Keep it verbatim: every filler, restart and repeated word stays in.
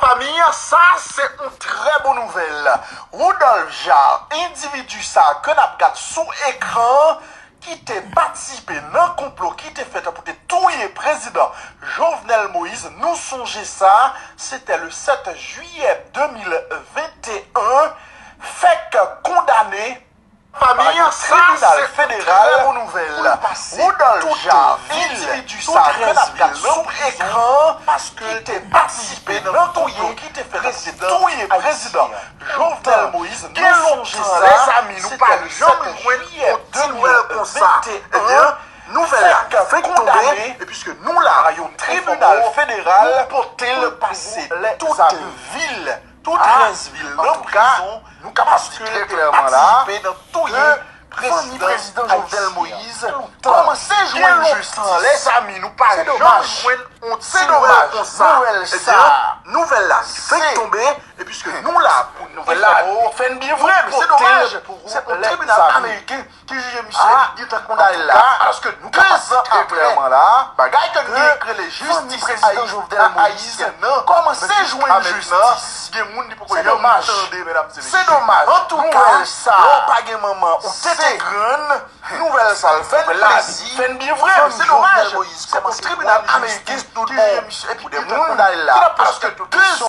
Fanmi, sa se yon trè bon nouvèl. Rudolphe Jaar, endividi sa ke n ap gad sou ekran, ki te patisipe nan konplo ki te fèt pou te touye prezidan Jovenel Moïse, nou sonje sa, se te le sèt jiyè de mil venteyen, fèk kondane. Fanmi, sa se yon trè bon nouvèl. Rudolphe Jaar, endividi sa ke n ap gad sou ekran, ki te patisipe nan konplo ki te fèt pou te touye prezidan Jovenel Moïse, nou sonje sa, lèzanmi, nou pa janm jwenn yon ti nouvèl konsa. Ebyen, nouvèl la fenk tonbe, e piske nou la, tribinal federal pote l pase tout vil, tout rès vil nan prizon, nou kapab di trè klèman la, ke fanmi prezidan Jovenel Moïse kòmanse jwenn jistis. Lèzanmi, nou pa janm jwenn yon ti nouvèl konsa. Ebyen, nouvèl la fenk tonbe, e piske nou la pou nouvèl la fè n byen vre, men se domaj, se yon tribinal ameriken ki jije misye, ki gentan kondane l la, paske nou kapab di trè klèman la, bagay ke nou gen k rele jistis prezidan Jovenel Moïse nan kòmanse jwenn jistis. Gen moun li poko janm tande, medam e mesye. Se domaj. Antouka, lè w pa gen manman, ou tete grann, nouvèl sa l fè n plezi. Fè n byen vre, men se domaj, se yon tribinal ameriken ki jije misye, epi pou de moun ki la, paske de